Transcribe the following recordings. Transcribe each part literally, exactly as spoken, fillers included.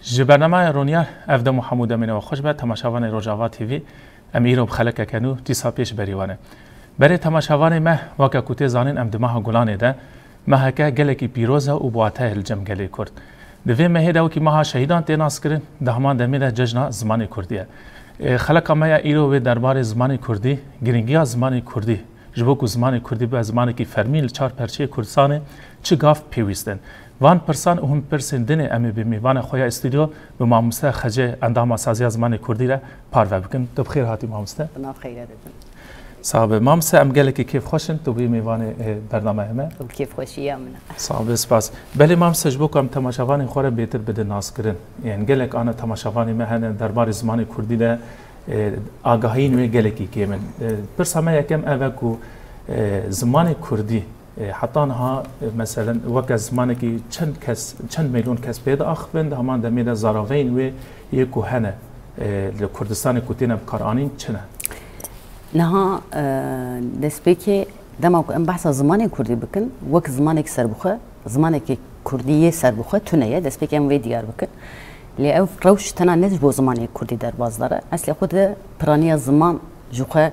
Ji bernameya Ronyar, ev dem û hemû demên we xweş be, temaşevanê Rojava T V, em îro bi xelekeke nû dîsa pêş berî we ne. Berê temaşevanê me, weke ku tê zanîn, em di meha Gulanê de, meheke gelekî pîroz e û bi wate ye li cem gelê Kurd. Di vê mehê de wekî meha şehîdan tê naskirin, di heman demê de cejna zimanê Kurdî ye. Ê, xeleka me ya îro wê derbarê zimanê Kurdî, girîngiya zimanê Kurdî, ji bo ku zimanê Kurdî bibe zimanekî fermî li çar perçeyê Kurdistanê, çi gav pêwîst in? Van pirsan û hin pirsên din ê em ê bi mêvanê xwe ya stûdyo, bi mamoste Xecê, endama Saziya Zimanê Kurdî re parve bikin. Tu bi xêr hatî mamoste. Bi nav xêre didim. Sax be. Mamoste, em gelekî kêfxweş in tu bûyî mêvanê, e, bernameya me. Ew kêfxweşiya min e. Sax be, spas. Belê mamoste, ji bo ku em temaşevanên xwe re bêtir bidin naskirin. Yên gelek ana temaşevanê me hene derbarê zimanê Kurdî de, e, agahiyên wê gelekî kêm in. E, pirsa me yekem ev e ku, e, zimanê Kurdî, e, heta niha, e, meselen, weke zimanekî çend kes, çend milyon kes pê diaxivin, di heman demê de zaraveyên wê yê ku hene, e, li Kurdistanê ku têne bikaranîn çi ne? Niha, e, destpêkê dema ku em behsa zimanê Kurdî bikin, wek zimanekî serbixwe, zimanekî Kurdî yê serbixwe tune ye, destpêkê em vê diyar bikin. Lê ev rewş tena ne ji bo zimanê Kurdî derbas dare. Eslê xwe de piraniya ziman ji xwe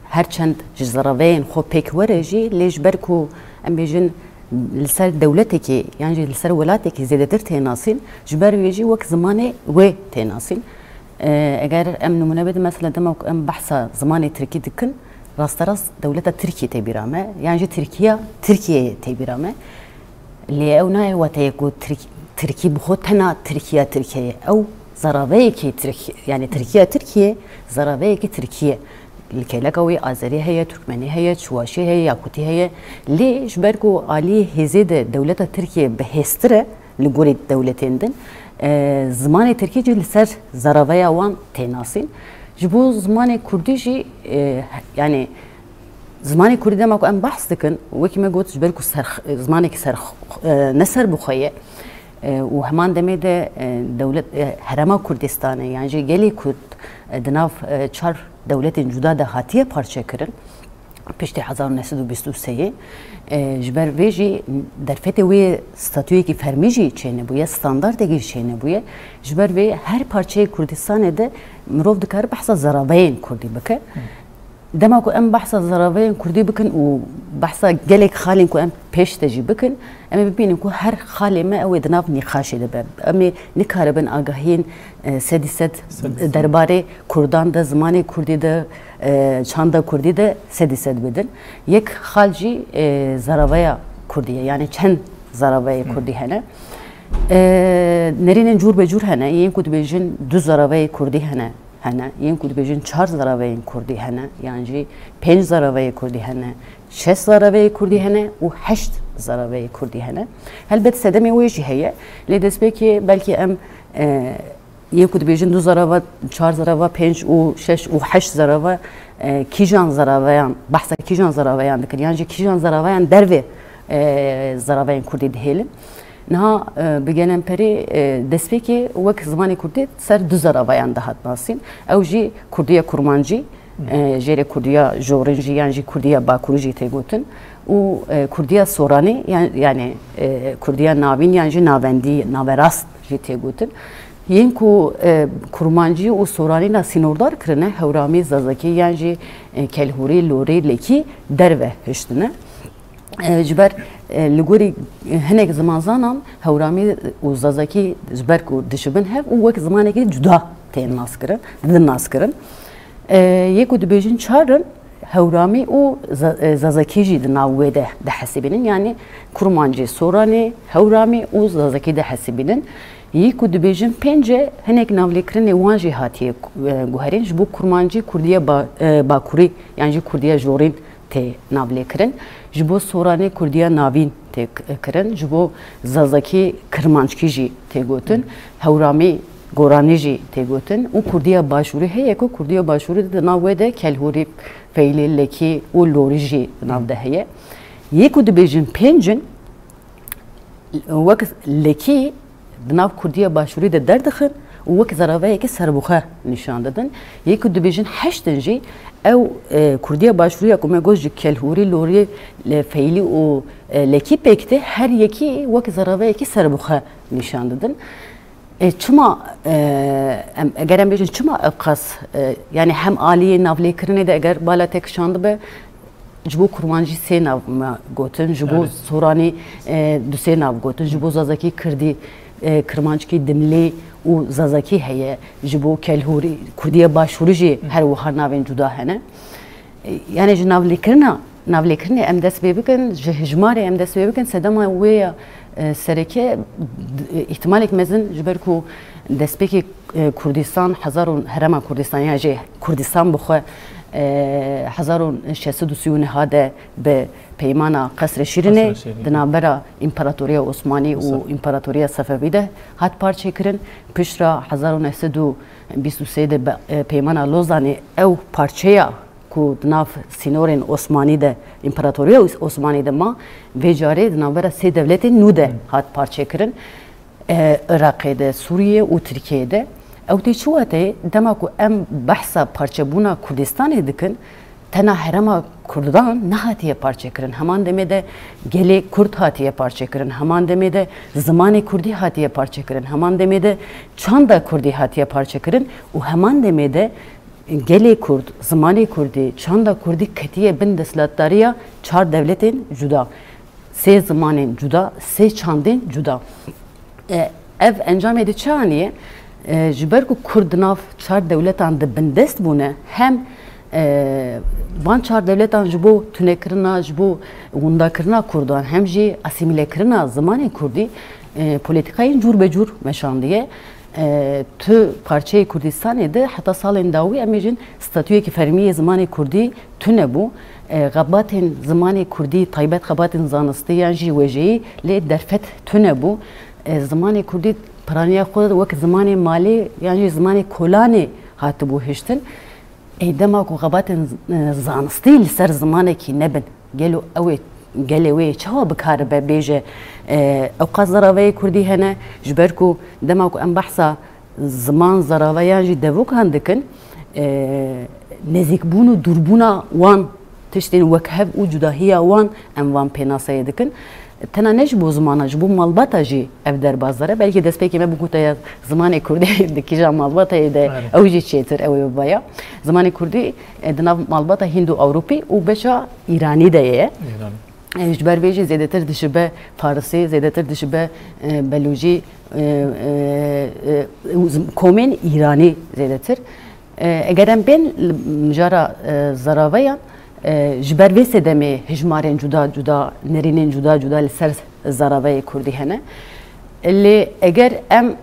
her çend ji zaraveyên xwe pêk were jî, lê ji ber ku em bêjin li ser dewletekê yan jî li ser welatekê zêdetir tê nasîn, ji ber wê jî wek zimanê wê tê nasîn. E, eger em nimûne bidin, mesela dema ku em behsa zimanê tirkî dikin, rasterast dewleta Tirkiyê tê bîra me, yan jî Tirkiya Tirkiyeyê tê bîra me. Lê ew nayê wateyê ku Tirk-, Tirkî bi xwe tena Tirkiya Tirkiyeyê. Ew zaraveyekî Tirk-, yani Tirkiya Tirkiyê zaraveyekî Tirkiyê. Li kêleka wê Azerî heye, Turkmenî heye, Çuwaşî heye, Yakûtî heye. Lê ji ber ku aliyê hêzê de dewleta Tirkiyê bi hêztir e, li gorî dewletên din, e, zimanê tirkî jî li ser zaraveya wan tê nasîn. Ji bo zimanê kurdî jî, e, yani zimanê kurdî dema ku em behs dikin, wekî me got, ji ber ku ser, zimanekî ser, e, ne serbixwe ye, e, û heman demê de, e, dewlet, e, herêma Kurdistanê, yan jî gelê Kurd, e, di nav, e, çar dewletên cuda de hatiye parçekirin. Piştî hezar û neh sed û bîst û sê yê, e, ji ber vê jî derfetê wê statuyekî fermî jî çênebûye, standartekî jî çênebûye. Ji ber vê her parçeyê Kurdistanê de mirov dikare behsa zaraveyên Kurdî bike. Dema ku em behsa zaraveyên Kurdî bikin û behsa gelek xalên ku em pêş de jî bikin, em ê bibînin ku her xalê me ew ê di nav nîqaşê de be. Em ê nikaribin agahiyên, e, sedî sed Sedî sed. derbarê Kurdan de, zimanê Kurdî de, e, çanda Kurdî de sedî sed bidin. Yek xal jî, e, zaraveya Kurdî ye, yani çend zaraveyê Kurdî hene. E, nerînên cûr be cûr hene, yên ku dibêjin du zaraveyê Kurdî hene, hene, yên ku dibêjin çar zaraveyên Kurdî hene, yan jî pênc zaraveyê Kurdî hene, şeş zaraveyê Kurdî hene û heşt zaraveyê Kurdî hene. Helbet sedemê wê jî heye, lê destpêkê belkî em, e, yên ku dibêjin du zarava, çar zarava, pênc û şeş û heşt zarava, e, kîjan zaraveyan, behsa kîjan zaraveyan dikin, yan jî kîjan zaraveyan dervê, e, zaraveyên Kurdî dihêlin. Niha, e, bi gelemperî, e, destpêkê wek zimanê Kurdî ser du zaraveyan dihat nasîn. Ew jî Kurdiya Kurmancî, e, jê re Kurdiya Jorin jî yan jî Kurdiya Bakurî jî tê gotin û, e, Kurdiya Soranî yan, yani, e, Kurdiya Navîn yan jî Navendî, Naverast jî tê gotin. Yên ku, e, Kurmancî û Soranî re sînordar kirine, Hewramî, Zazakî yan jî, e, Kelhûrî, Lorî, Lekî derve hiştine. E, ji ber, e, li gorî, e, hinek zimanzanan Hewramî û Zazakî ji ber ku dişibin hev û wek zimanekî cuda tên naskirin, didin naskirin. E, yê ku dibêjin çar in, Hewramî û Za-, e, Zazakî jî di nav wê de dihesibînin. Yanî Kurmancî, Soranî, Hewramî û Zazakî dihesibînin. Yê ku dibêjin pênc e, hinek navlêkirinê wan jî hatiye, e, guherîn. Ji bo Kurmancî Kurdiya Ba-, e, Bakurî yan jî Kurdiya Jorîn tê navlêkirin. Ji bo Soranê Kurdiya Navîn tê k-, kirin. Ji bo Zazakî Kirmanckî jî tê gotin. Hewramî Goranî jî tê gotin. Û Kurdiya Başûrî heye ku Kurdiya Başûrî de di nav wê de Kelhûrî, Feylî, Lekî û Lorî jî di nav de heye. Yê ku dibêjin pênc in, wek Lekî di nav Kurdiya Başûrî de derdixin û wek zaraveyekî serbixwe nîşan didin. Yê ku dibêjin heşt in jî, ew, e, Kurdiya Başûrî ya ku me got ji Kelhûrî, Lorî, le-, Feylî û, e, Lekî pêk tê, her yekî wek zaraveyekî serbixwe nîşan didin. E, çima, e, em, eger em bêjin çima ew qas, e, yani hem aliyê navlêkirinê de eger bala te kişandibe, ji bo kurmancî sê nav me gotin, ji bo Erê. soranî, e, du sê nav gotin, ji bo zazakî kirdî, e, kirmanckî dimlî û zazakî heye, ji bo kelhûrî, kurdiya başûrî jî her wiha navên cuda hene. E, yani ji navlêkirina, navlêkirinê em dest pê bikin, ji hijmarê em dest pê bikin, sedema wê ya, e, sereke, d-, e, îhtimalek mezin ji ber ku destpêkê, e, Kurdistan, hezar û herêma Kurdistan ya jî Kurdistan bi xwe, e, hezar û şeş sed û sî û neh de bi peymana Qesrê Şîrînê Qesrê Şîrînê. di navbera Împaratoriya Osmanî û Împaratoriya Sefewî de hat parçekirin. Piştre hezar û neh sed û bîst û sê de be, e, peymana Lozanê ew parçeya ku di nav sînorên Osmanî de, Împaratoriya Os-, Osmanî de ma, vê carê di navbera sê dewletên nû de hat parçekirin. E, Iraqê de, Sûriyê û Tirkiyeyê de. Ew tê çi wateyê? Dema ku em behsa parçebûna Kurdistanê dikin, tena herêma Kurdan nehatiye parçekirin. Heman demê de gelê Kurd hatiye parçekirin. Heman demê de zimanê Kurdî hatiye parçekirin. Heman demê de çanda Kurdî hatiye parçekirin û heman demê de gelê Kurd, zimanê Kurdî, çanda Kurdî ketiye bin desthilatdariya çar dewletên cuda. Sê zimanên cuda, sê çandên cuda. E, ev encamê di çi aniye? E, ji ber ku Kurd di nav çar dewletan de bindest bûne, hem, e, van çar dewletan ji bo tunekirina, ji bo windakirina Kurdan, hem jî asîmîlekirina zimanê Kurdî, e, polîtîkayên cûr be cûr meşandiye. E, tu parçeyê Kurdistanê de heta salên dawî em bêjin statuyekî fermî yê zimanê Kurdî tune bû. E, xebatên zimanê Kurdî, taybet xebatên zanistî yan jî wêjeyî lê derfet tune bû. E, zimanê Kurdî piraniya xwe wek zimanê malê yan jî zimanê kolanê hatibû hiştin. Ê, dema ku xebatên z-, e, zanistî li ser zimanekî nebin, gelo ew ê, gelê wê çawa bikaribe bêje, e, ewqas zaraveyê Kurdî hene, ji ber ku dema ku em behsa ziman, zarave yan jî devokan dikin, e, nêzîkbûn û dûrbûna wan tiştên wekhev û cudahiya wan em van pênaseyê dikin. Tena ne ji bo zimana, ji bo malbata jî ev derbas dere. Belkî destpêkê me bigotaya zimanê Kurdî di kîja malbatayê de Erê. ew jî çêtir ew ê bibaya. Zimanê Kurdî, e, di nav malbata Hînd û Ewropî û beşa Îranî de ye. Îranî. E, ji ber vê jî zêdetir dişibe Farisî, zêdetir dişibe, e, Belûcî, e, e, e, û zim-, komên Îranî zêdetir. E, eger em bên li mijara, e, zaraveyan, e, ji ber vê sedemê hijmarên cuda cuda, nerînên cuda cuda li ser zaraveyê Kurdî hene. Lê eger em,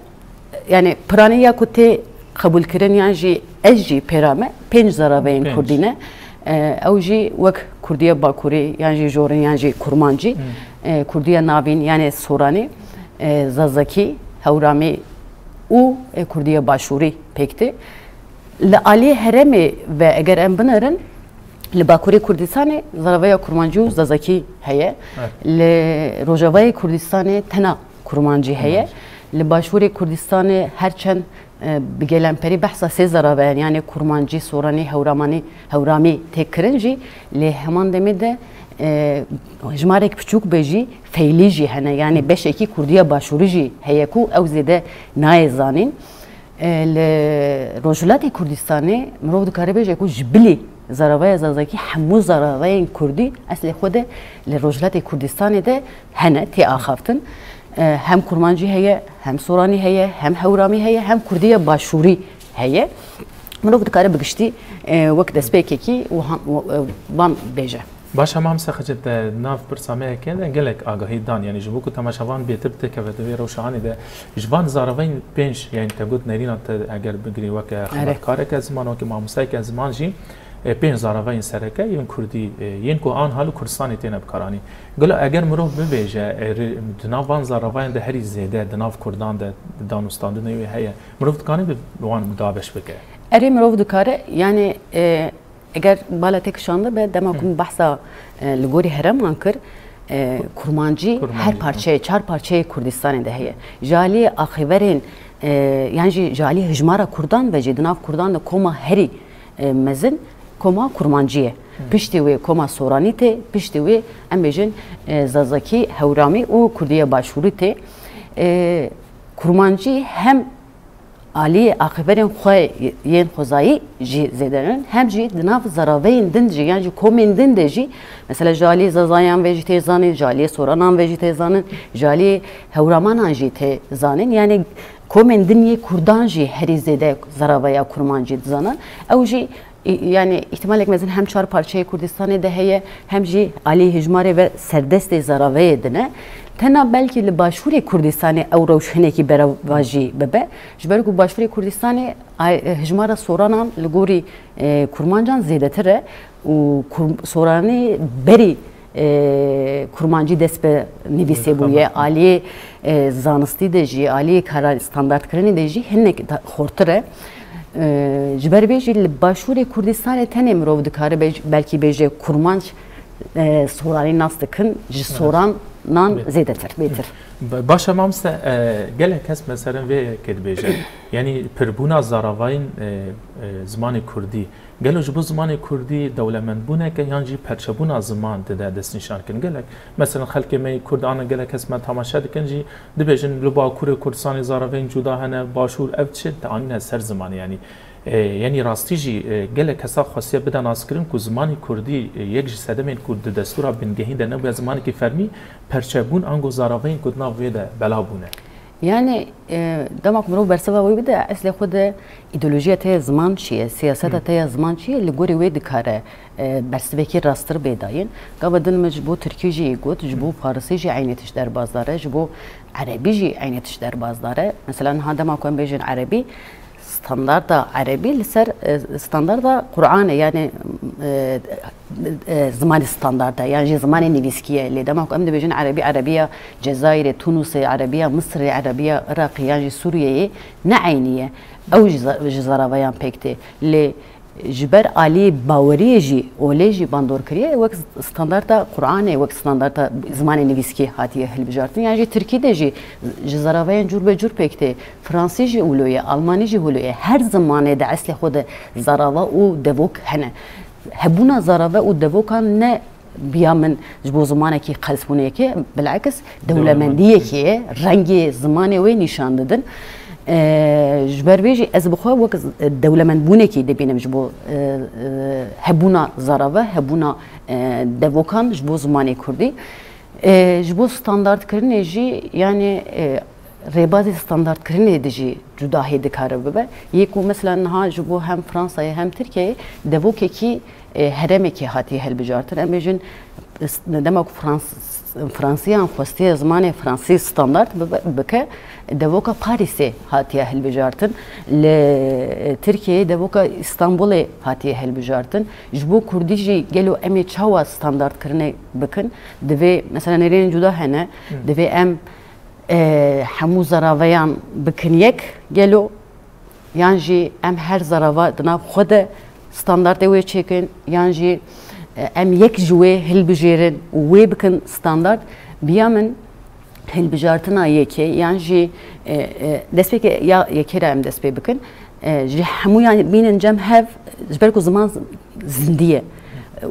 yani, piraniya ku tê qebûlkirin yan jî ez jî pêra me, pênc zaraveyên Pênc. Kurdî ne. E, ew jî wek Kurdiya Bakurî yan jî Jorin yan jî Kurmancî, Hmm. e, Kurdiya Navîn, yani Soranî, e, Zazakî, Hewramî û, e, Kurdiya Başûrî pêk tê. Li aliyê herêmê ve eger em binerin, li Bakurê Kurdistanê zaraveya Kurmancî û Zazakî heye. Evet. Li Rojavayê Kurdistanê tena Kurmancî heye. Kurmancî. Li Başûrê Kurdistanê her çend, e, bi gelemperî behsa sê zaraveyan, yani Kurmancî, Soranî, Hewramanî, Hewramî tê kirin jî, lê heman demê de, e, jimarek piçûk be jî feylî jî hene, yani beşekî Kurdiya Başûrî jî heye ku ew zêde nayê zanîn. E, li Rojhilatê Kurdistanê mirov dikare bêje ku ji bilî zaraveya Zazakî hemû zaraveyên Kurdî eslê xwe de li Rojhilatê Kurdistanê de hene, tê axaftin. E, hem Kurmancî heye, hem Soranî heye, hem Hewramî heye, hem Kurdiya Başûrî heye. Mirov dikare bi giştî, e, wek destpêkekî wiha-, w-, e, van bêje. Baş, hema Misa Xecet, de nav pirsa me yekê de gelek agahî dan. Yani ji bo ku temaşevan bêtir bikeve di vê rewşa hanê de ji van zaraveyên pênc, yani te got nerîna te eger bigirî weke Erê. xebatkareke ziman, weke mamostayeke ziman jî, e, pênc zaraveyên sereke yên Kurdî, e, yên ku an hal û Kurdistanê têne bikaranî. Gelo eger mirov bibêje, e, ri-, di nav van zaraveyên de herî zêde, di nav Kurdan de, di danûstandinê wê heye, mirov dikare bi wan dabeş bike? Erê, mirov dikare, yani, e, Eger bala te kişandibe, dema ku Hı. min behsa, e, li gorî herêman kir, e, kurmancî Kurmancî, her hı. parçeyê, çar parçeyê Kurdistanê de heye. Ji alî axêverên, e, yan jî ji alî hijmara Kurdan ve jî di nav Kurdan de koma herî, e, mezin koma Kurmancî ye. Hı. Piştî wê koma Soranî tê, piştî wê em bêjin, e, Zazakî, Hewramî û Kurdiya Başûrî tê. E, Kurmancî hem alî aqîberên xwe yên xwezayî jî zêde in, hem jî di nav zaraveyên din jî, yan jî komên din de jî, mesela ji alî Zazayan ve jî tê zanîn, ji alî Soranan ve jî tê zanîn, ji alî Hewramanan jî tê zanîn. Yani komên din yê Kurdan jî herî zêde zaraveya Kurmancî dizanin. Ew jî, î-, yani îhtimalek mezin hem çar parçeyê Kurdistanê de heye, hem jî alî hijmarê ve serdestê zaraveyê din e. Tena belkî li başûrê Kurdistanê ew rewş hinekî berevajî bibe. Ji ber ku başûrê Kurdistanê ay-, hijmara soranan li gorî, e, Kurmancan zêdetir e û Kur-, soranî berî, e, Kurmancî dest bi nivîsê bûye. Aliyê, e, zanistî de jî, aliyê kara standartkirinê de jî hinek da-, xortir e. E, ji ber vê jî li başûrê Kurdistanê tenê mirov dikare bej-, belkî bêje Kurmanc, e, soranî nas dikin, ji soranan zêdetir, bêtir. Ba-, baş e mamoste, e, gelek kes meselen vê yekê dibêje. Yanî pirbûna zaravayên, e, e, zimanê kurdî. Gelo ji bo zimanê kurdî dewlemendbûnek e yan jî perçebûna ziman dide destnîşankirin? Gelek, meselen xelkê me yê kurd an gelek kes me temaşe dikin jî dibêjin li Bakurê Kurdistanê zaraveyên cuda hene, Başûr, ev çi te anîne ser ziman yanî? E, yanî rastî jî, e, gelek kesa xwestiye bide naskirin ku zimanê kurdî, e, yek ji sedemên ku di destûra bingehîn de nebûye zimanekî fermî, perçebûn ango zaraveyên ku di nav wê de bela bûne. Yani, e, dema ku mirov bersiva wê bide, eslê xwe de îdeolojiya te ya ziman çi ye, siyaseta te ya ziman çi ye, li gorî wê dikare, e, bersivekî rasttir bê dayîn. Gava din min ji bo tirkî jî got, ji bo farisî jî eynî tişt derbas dare, ji bo erebî jî eynî tişt derbas dare. Mesela niha dema ku em bêjin erebî, standarda erebî li ser, e, standarda Qur'anê, yani, e, e, zimanê standard e, yan jî zimanê nivîskî ye. Lê dema ku em dibêjin erebî, erebiya Cezayirê, Tunusê, erebiya Misirê, erebiya Iraqê yan jî Sûriyeyê ne eynî ye. Ew ji za-, ji zaraveyan pêk tê. Lê ji ber alî baweriyê jî, olê jî bandor kiriye, wek standarda Qur'anê, wek standarda zimanê nivîskî hatiye hilbijartin. Yan jî tirkî de jî ji zaraveyên cûr be cûr pêk tê. Fransî jî wilo ye, almanî jî wilo ye. Her zimanê de eslê xwe de zarava û devok hene. Hebûna zarave û devokan ne biya min ji bo zimanekî qelsbûnê yekê, bilekis dewlemendiyekê ye, rengê zimanê wê nîşan didin. E, ji ber vê jî ez bi xwe wek z-, dewlemendbûnekî dibînim ji bo, e, e, hebûna zarave, hebûna, e, devokan ji bo zimanê kurdî. E, ji bo standartkirinê jî, yani, e, rêbazê standartkirinê de jî cudahî dikare bibe. Yê ku mesela niha ji bo hem Fransayê hem Tirkiyeyê devokekî, e, herêmekî hatiye hilbijartin. Em bêjin, s-, dema ku Frans-, Fransiyan xwestiye zimanê fransî standart bibe, bike, devoka Parîsê hatiye hilbijartin. Li, e, Tirkiyeyê devoka Îstanbulê hatiye hilbijartin. Ji bo kurdî jî gelo em ê çawa standartkirinê bikin? Divê, mesela, nêrînên cuda hene. Divê em, e, hemû zaraveyan bikin yek gelo? Yan jî em her zarava di nav xwe de standartê wê çêkin? Yan jî, e, em yek ji wê hilbijêrin û wê bikin standart? Biya min hilbijartina yekê, yan jî, e, e, destpêkê ya yekê re em dest pê bikin. E, ji hemûyan bînin cem hev, ji ber ku ziman zindî ye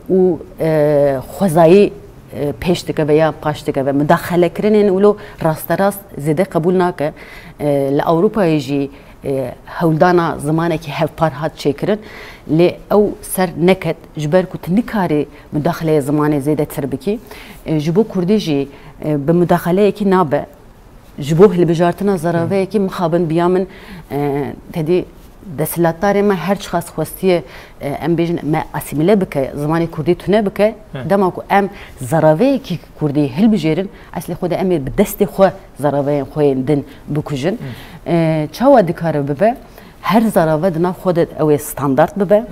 û, e, xwezayî, e, pêş dikeve ya paş dikeve. Mudaxelekirinên wilo rasterast zêde qebûl nake. E, li Ewropayê jî, e, hewldana zimanekî hevpar hat çêkirin, lê ew ser neket, ji ber ku tu nikarî mudaxeleya zimanê zêdetir bikî. E, ji bo kurdî jî, e, bi mudaxeleyekî nabe. Ji bo hilbijartina zaraveyekî mixabin biya min, e, tedî desthilatdarê me her çiqas xwestiye, e, em bêjin me asîmîle bike, zimanê kurdî tune bike, dema ku em zaraveyekî kurdî hilbijêrin, eslê xwe de em ê bi destê xwe zaraveyên xwe yên din bikujin. E, çawa dikare bibe? Her zarave di nav xwe de ew ê standart bibe.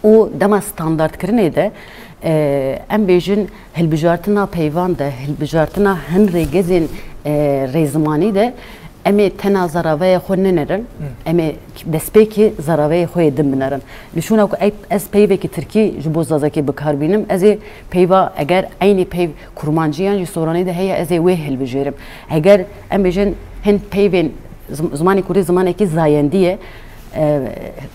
Û dema standartkirinê de, e, em bêjin hilbijartina peyvan de, hilbijartina hin rêgezên, e, rêzimanî de, em ê tena zaraveya xwe nenerin, em ê destpêkê zaraveyê xwe yê din binerin. Li şûna ku ey, ez peyvekî tirkî ji bo zazakî bi kar bînim, ez ê peyva, eger eynî peyv kurmancî yan jî soranî de heye, ez ê wê hilbijêrim. Eger em bêjin hin peyvên zim-, zimanê kurdî zimanekî zayendî ye, e,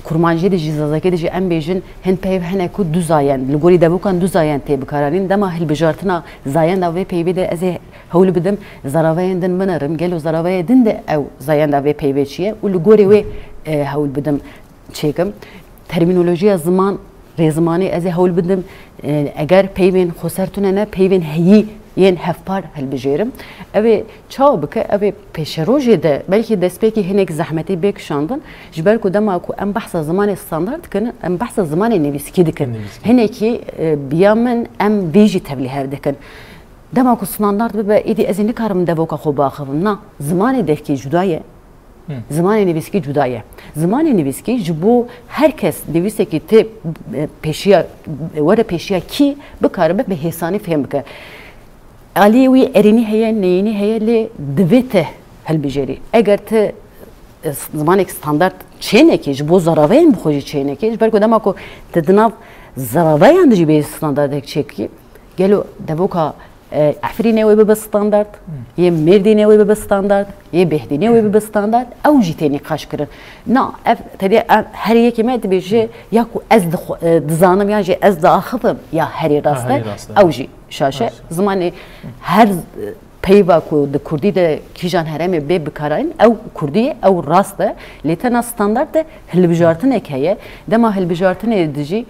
kurmancî de jî, zazakî de jî em bêjin hin peyv hene ku du zayend, li gorî devokan du zayend tê bikaranîn. Dema hilbijartina zayenda vê peyvê de ez ê hewl bidim zaraveyên din binerim. Gelo zaraveyê din de ew zayenda vê peyvê çi ye û li gorî wê, e, hewl bidim çêkim. Termînolojiya ziman, rêzimanê ez ê hewl bidim, e, eger peyvên xweser tune ne, peyvên heyî yên hevpar hilbijêrim. Ew ê çawa bike? Ew ê pêşerojê de belkî destpêkî hinek zehmetî bê kişandin, ji ber ku dema ku em behsa zimanê standard dikin, em behsa zimanê nivîskî dikin. Nivîskî. Hinekî, e, bi ya min em vê jî tevlîhev dikin. Dema ku standard bibe, êdî ez ê nikarim devoka xwe biaxivim. Na, zimanê devkî cuda ye. Hı. Zimanê nivîskî cuda ye. Zimanê nivîskî ji bo her kes nivîsekî tê, e, pêşiya, were pêşiya kî bikaribe bi hêsanî fêm bike. Aliyê wî erênî heye, neyînî heye, lê divê te hilbijêrî. Eger tu, e, zimanek standard çênekî, ji bo zaraveyên bi xwe jî çênekî, ji ber ku dema ku tu di nav zaraveyan de jî bê standardek çêkî, gelo devoka, e, Efrînê wê bibe standard, yê Mêrdînê wê bibe standard, yê Bêhdînê wê bibe standard, ew jî tê nîqaş kirin. Na, ev tedê, em, her yekê me dibêje, ya ku ez dixwe-, e, dizanim, yan jî ez diaxivim, ya herî rast e, herî rast e, ew jî şaş e. Şaş e. Zimanê her, e, peyva ku di kurdî de kîjan herêmê bê bikaranîn, ew kurdî ye, ew rast e. Lê tena standard de hilbijartinek heye. Dema hilbijartinê dijî,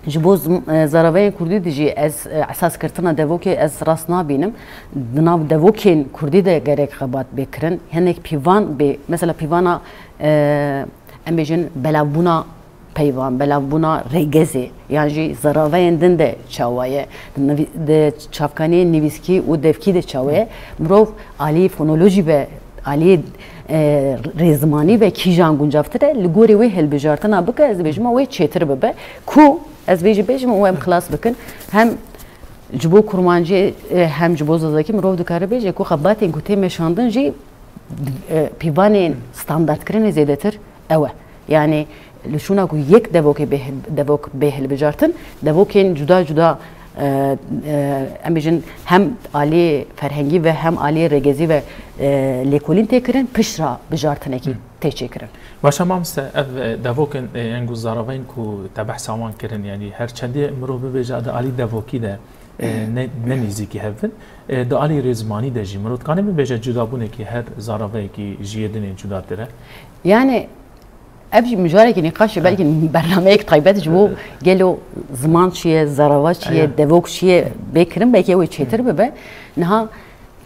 ji bo zim-, e, zaraveyên kurdî dijî ez, e, esaskirtina devokê ez rast nabînim. Di nav devokên kurdî de gerek xebat bê kirin. Hinek pîvan bê, mesela pîvana, e, em bêjin belavbûna peyvan, belavbûna rêgezê, yan jî zaraveyên din de çawa ye, di nivî-, di çavkaniyên nivîskî û devkî de çawa ye, mirov alî fonolojî ve, alî, e, rêzimanî ve kîjan guncavtir e, li gorî wê hilbijartina bike, ez dibêjim wê çêtir bibe. Ku ez vê jî bêjim û em xilas bikin, hem ji bo kurmancî, e, hem ji bo zazakî mirov dikare bêje ku xebatên ku tê meşandin jî, e, pîvanên standardkirinê zêdetir ew e. Yani li şûna ku yek devokê bê hil-, devok bê hilbijartin, devokên cuda cuda, e, e, em bêjin hem aliyê ferhengî ve hem aliyê rêgezî ve, e, lêkolîn tê kirin, pişt re bijartinekî tê çêkirin. Baş e mamoste, ev, e, devokên, e, yên ku zaraveyên ku te behsa wan kirin, yani her çendê mirov bibêje di alî devokî de, e, ne, ne nêzîkî hev in, e, di alî rêzimanî de jî mirov dikane bibêje cudabûnekî her zaraveyekî ji yê dinê cudatir e? Yani ev jî mijarekî nîqaş e, belkî bernameyek taybet ji bo gelo ziman çi ye, zarava çi ye, devok çi ye bê kirin, belkî ew ê çêtir bibe. Niha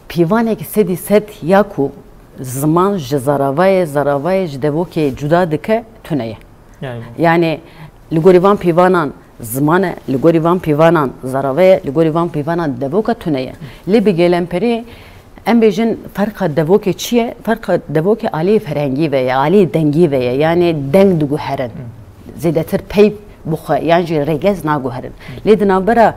pîvanekî sedî sed ya ku ziman ji zaravayê, zaravayê ji devokê cuda dike, tune ye. Yani li gorî van pîvanan ziman e, li gorî van pîvanan zarava ye, li gorî van pîvanan devoka tune ye. Lê bi gelemperî em bêjin ferqa devokê çi ye? Ferqa devokê aliyê ferhengî ve ye, aliyê dengî ve ye. Yani deng diguherin. Zêdetir peyv bi xwe yan jî rêgez naguherin. Lê di navbera,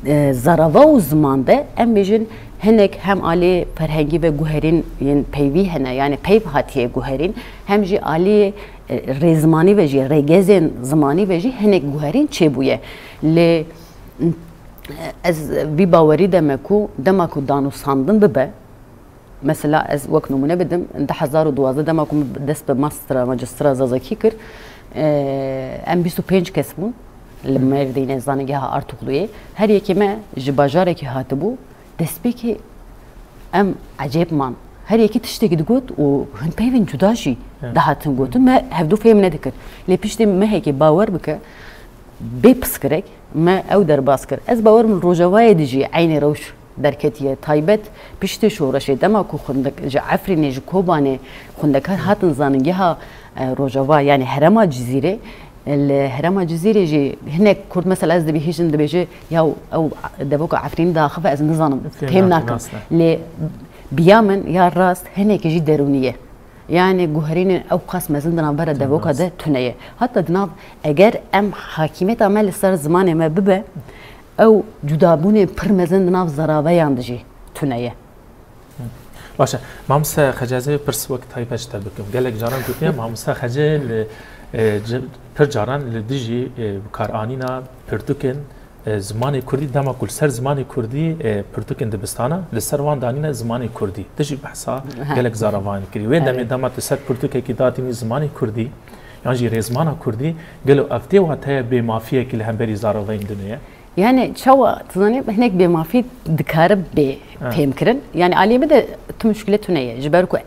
e, zarava û ziman de em bêjin hinek hem aliyê ferhengî ve guherîn yên peyvî hene, yani peyv hatiye guherîn, hem jî aliyê, e, rêzimanî ve jî, rêgezên zimanî ve jî hinek guherîn çêbûye. Lê, e, ez vî bawerî de me ku dema ku danûstandin bibe, mesela ez wek nimûne bidim, du hezar û duwazdeh dema ku min dest bi mastera, majistera zazakî kir, e, em bîst û pênc kes bûn li Mêrdînê, zanîngeha Artukluyê. Her yekê me ji bajarekî hatibû, destpêkê em ecêb man. Her yekî tiştekî digot û hin peyvên cuda jî dihatin gotin. Me hevdu fêm nedikir. Lê piştê mehekê, bawer bike, bê piskirek me ew derbas kir. Ez bawer im li Rojavayê de jî eynî rewş derketiye. Taybet piştê şoreşê, dema ku xwendek-, ji Efrînê, ji Kobanê xwendekar hatin zanîngeha, e, Rojava, yani herêma Cizîrê, li herêma Cizîrê jî hinek Kurd, mesela ez dibihîjim, dibêje, ya ew devoka Efrînî diaxive, ez nizanim, fêm nakim. Lê bi ya min ya rast hinekî jî derûnî ye. Yani guherînên ew qas mezin di navbera devoka de tune ye. Hatta di nav, eger em hakimiyeta me li ser zimanê me bibe, ew cudabûnên pir mezin di nav zaraveyan de jî tune ye. Baş e. Mamoste Xece, ez ê pirs wek taybet ji te bikim. Gelek caran gotiye, Mamoste Xece li, e, ci-, pir caran li dijî, e, bikaranîna pirtûkên, e, zimanê kurdî, dema ku li ser zimanê kurdî, e, pirtûkên dibistana, li ser wan danîne zimanê kurdî. Dijî behsa gelek zaravan kirî. Wê demê dema tu ser pirtûkekî datînî zimanê kurdî, Yan jî rêzmana kurdî, gelo ev tê wateya bêmafiyekî li hemberî zaravayên din heye? Yani çawa, tu zanî, hinek bêmafî dikare bê fêhmkirin. Yani aliyê min de tu muşkile tune ye. Ji ber ku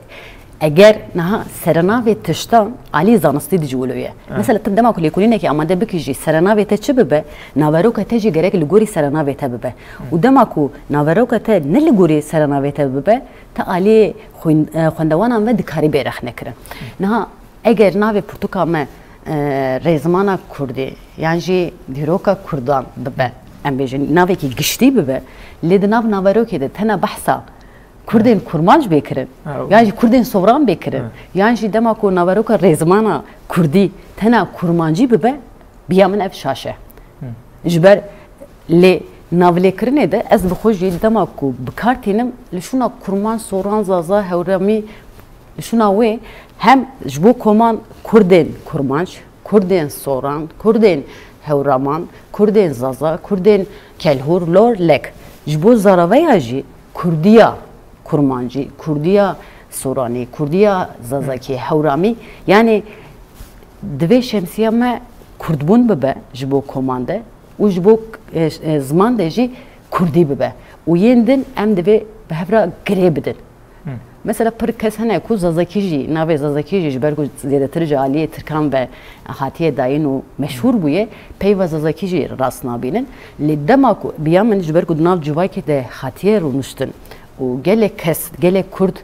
eger niha serenavê tiştan aliyê zanistî dijî wilo ye. Mesela tu dema ku lêkolînekê amade bikî jî, serenavê te çi bibe, naveroka te jî gerek li gorî serenavê te bibe. Û dema ku naveroka te ne li gorî serenavê te bibe, te aliyê xwîn-, e, xwendewanan ve dikarî bê rexnekirin. Niha eger navê pirtûka me, e, rêzimana kurdî yan jî dîroka kurdan bibe, em bêjin navekî giştî bibe, lê di nav naverokê de tena behsa kurdên kurmanc bê kirin, Ha, yan jî kurdên soran bê kirin, Ha. yan jî dema ku naveroka rêzimana kurdî tena kurmancî bibe, biya min ev şaş e. Ji ber lê navlêkirinê de ez bi xwe jî dema ku bi kar tînim, li şûna kurmanc, soran, zaza, hewramî, li şûna wê hem ji bo koman kurdên kurmanc, kurdên soran, kurdên hewraman, kurdên zaza, kurdên kelhûr, lor, lek. Ji bo zaraveya jî kurdiya kurmancî, kurdiya soranî, kurdiya zazakî, hewramî, yani divê şemsiya me kurdbûn bibe ji bo koman de û ji bo, e, e, ziman de jî kurdî bibe. Û yên din em divê bi hev re girê bidin. Mesela pir kes hene ku zazakî jî, navê zazakî jî ji ber ku zêdetir ji aliyê tirkan ve hatiye dayîn û meşhûr bûye, peyva zazakî jî rast nabînin. Lê dema ku biya min ji ber ku di nav civakê de hatiye rûniştin û gelek kes, gelek kurd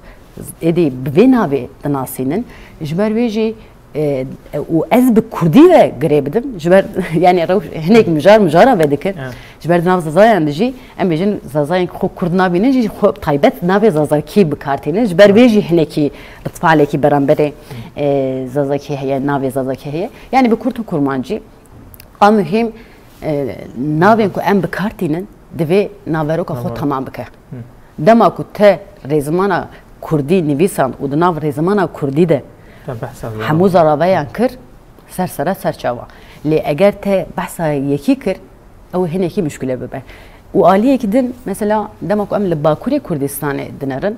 êdî bi vê navê dinasînin, ji ber wê jî, e, û ez bi kurdî ve girê bidim, ji ber, yani rew-, hinek mijar mijara vedikin. Evet. Ji ber di nav zazayan de jî, em bêjin zazayên ku xwe kurd nabînin jî, xwe taybet navê zazakî bi kar tînin. Ji ber vê jî hinekî ritvalekî beramberê, e, zazakî heye, navê zazakî heye. Yani bi kurd û kurmancî, a muhîm, e, navên ku em bi kar tînin, divê naveroka xwe tamam bike. Dema ku te rêzimana kurdî nivîsand û di nav rêzimana kurdî de Te behsa vê hemû zaraveyan kir, ser sera ser çava. Lê eger te behsa yekî kir, ew hinekî muşkile bibe. Û aliyekî din, mesela dema ku em li Bakurê Kurdistanê dinerin,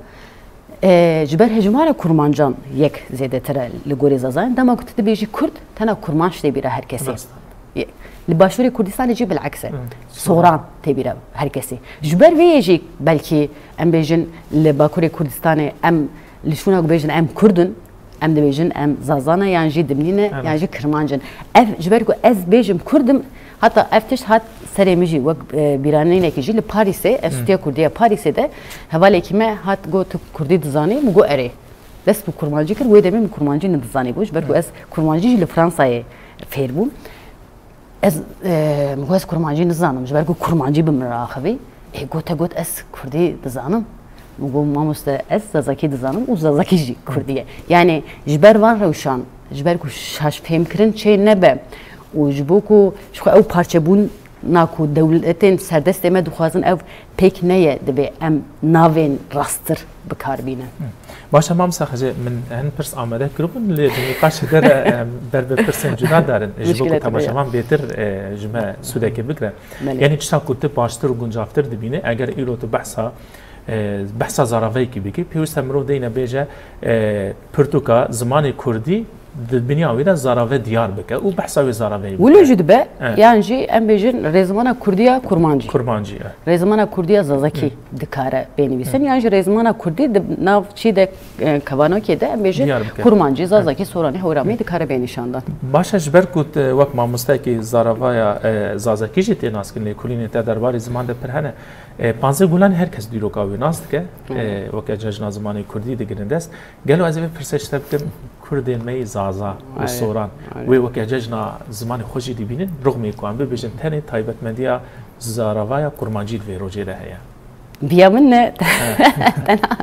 e, ji ber hejmara kurmancan yek zêdetir e li gorî zazayan. Dema ku tu dibêjî kurd, tena kurmanc tê bîra her kesê. Rast. Ye-, li Başûrê Kurdistanê jî bileks e. Soran tê bîra her kesê. Ji ber vê yê jî belkî em bêjin li Bakurê Kurdistanê em li şûna ku bêjin em kurd in, em dibêjin em zaza ne, yan jî dimnî ne, yan jî kirmanc in. Ev, ji ber ku ez bêjim kurd im, heta ev tişt hat serê min jî wek, e, bîranînekî jî li Parîsê, Enstîtuya Kurdiya Parîsê de hevalekî me hat got, "Tu kurdî dizanî?" Min got, "Erê." Dest bi kurmancî kir, wê demê min kurmancî nedizanî bû, ji ber ku ez kurmancî jî li Fransayê fêr bûm. Ez, e, min got, "Ez kurmancî nizanim, ji ber ku kurmancî bi min re axivî." Ê, got, "Te got ez kurdî dizanim." Min got, "Mamoste, ez zazakî dizanim û zazakî jî kurdî ye." Yani ji ber van rewşan, ji ber ku şaşfêmkirin çê nebe û ji bo ku ji xwe ew parçebûna ku dewletên serdestê me dixwazin ew pêk neye, divê em navên rasttir bi kar bînin. Baş e, mamosta Xecê, min hin pirs amade kiribûn, lê di nîqaşê de re, em ber bi pirsên cuda darin, ji bo ku temaşevan bêtir, e, ji me sûdekê bigre. Belê. Yanî tişta ku tu baştir û guncavtir dibînî, eger îro tu behsa, e, behsa zaraveyekî bikî, pêwîst e mirov deyne bêje, e, pirtûka zimanê kurdî di binya wî de zarave diyar bike û behsa wê zaraveyê bike. Wilo jî dibe, yan jî em bêjin rêzimana kurdiya kurmancî. Kurmancî, e. Rêzimana kurdiya zazakî dikare bê nivîsin, yan jî rêzimana kurdî di nav çî de, e, kevanokê de em bêjin kurmancî, zazakî, soranî, hewramî dikare bê nîşandan. Baş e, ji ber ku tu wek mamosteyekî zaravaya, e, zazakî jî tê naskirin, lêkolînên te derbarê ziman de pir hene. E, Panzdeh Gulanê her kes dîroka wê nas dike. E, weke cejna zimanê kurdî digirin dest. Gelo ez ê vê pirsê ji te bikim, kurdên me yê zaza û soran, wê weke cejna zimanê xwe jî dibînin, rixmê ku em bibêjin tenê taybetmendiya zaravaya kurmancî li vê rojê de heye? Biya min ne, tenha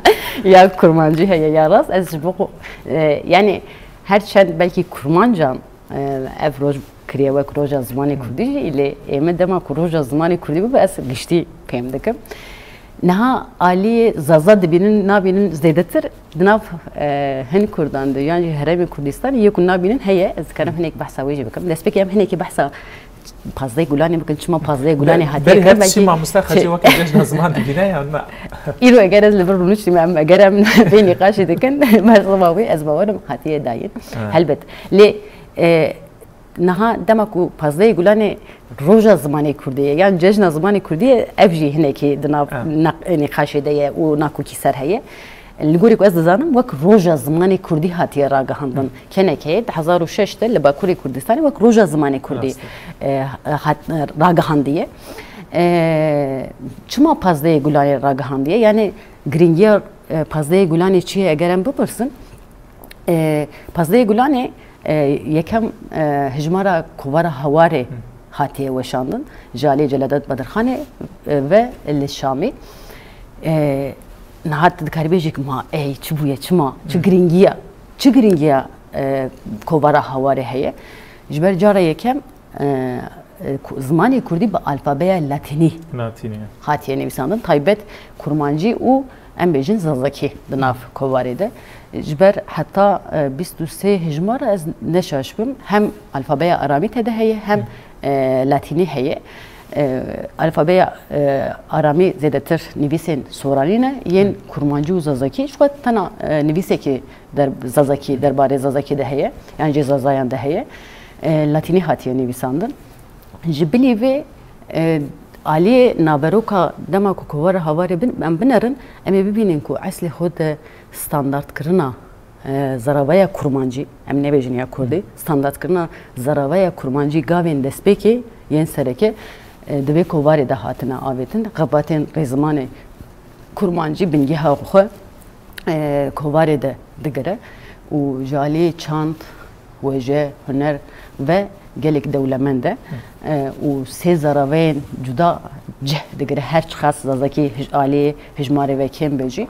ya kurmancî heye ya rast. Ez ji bo xwe, e, yani her çend belkî kurmancan, e, ev roj kiriye wek roja zimanê kurdî jî, lê ê me dema ku roja zimanê kurdî bibe, ez giştî fêm dikim. Niha aliyê zaza dibînin, nabînin zêdetir di nav, e, hin kurdan de, yan jî herêmê Kurdistanê yê ku nabînin heye, ez dikarim hinek behsa wê jî bikim. Destpêkê em hinekî behsa pazdehê Gulanê bikin, çima pazdehê Gulanê hatiye kirin, belkî çi mamoste Xecê weke cejna ziman dibîne yan na? Îro eger ez li vir rûniştîme, em eger em vê nîqaşê dikin, merheba wê, ez bawerim hatiye dayîn. Helbet. Lê, e, niha dema ku pazdehê Gulanê roja zimanê kurdî ye, yan cejna zimanê kurdî ye, ev jî hinekî di nav nîqaşê de ye û nakokî ser heye. Li gorî ku ez dizanim, wek roja zimanê kurdî hatiye ragihandin. Kenekeyê di hezar û şeş de li Bakurê Kurdistanê wek roja zimanê kurdî, e, hat, e, ragihandiye. E, çima pazdehê Gulanê ragihandiye? Yani giringiya, e, pazdehê Gulanê çi ye eger em bipirsin? E, pazdehê Gulanê, e, yekem, e, hijmara kovara Hawarê hatiye weşandin. Ji aliyê Celadet Bedirxanê, e, ve li Şamê. E, niha tu dikarî bêjî ki ma ey çi bûye, çima, çi giringiya, çi giringiya, e, kovara Hawarê heye? Ji ber cara yekem, e, e, ku-, zimanê kurdî bi alfabeya latînî hatiye nivîsandin. Taybet kurmancî û em bêjin zazakî di nav kovarê de. Ji ber heta, e, bîst û sê hijmara ez ne şaş bim, hem alfabeya aramî tede heye, hem, e, latînî heye. E, alfabeya, e, aramî zêdetir nivîsên soranî ne, yên kurmancî û zazakî, ji xwe tena, e, nivîsekî der-, zazakî, derbarê zazakî de heye, yan jî zazayan de heye. E, latînî hatiye nivîsandin. Ji bilî vê, e, aliyê naveroka dema ku kovara Hawarê bin-, em binerin, em ê bibînin ku eslê xwe de standartkirina, e, zerevaya kurmancî, em nebêjin ya kurdî, standartkirina zerevaya kurmancî gavên destpêkê yên sereke, e, di vê kovarê de hatine avêtin. Xebatên rêzimanê kurmancî bingeha xwe, e, kovarê de digire û ji aliyê çand, weje, huner ve gelek dewlemend e, e, û sê zaraveyên cuda cih digire, her çiqas zazakî hij-, aliyê hijmarê ve kêm be jî.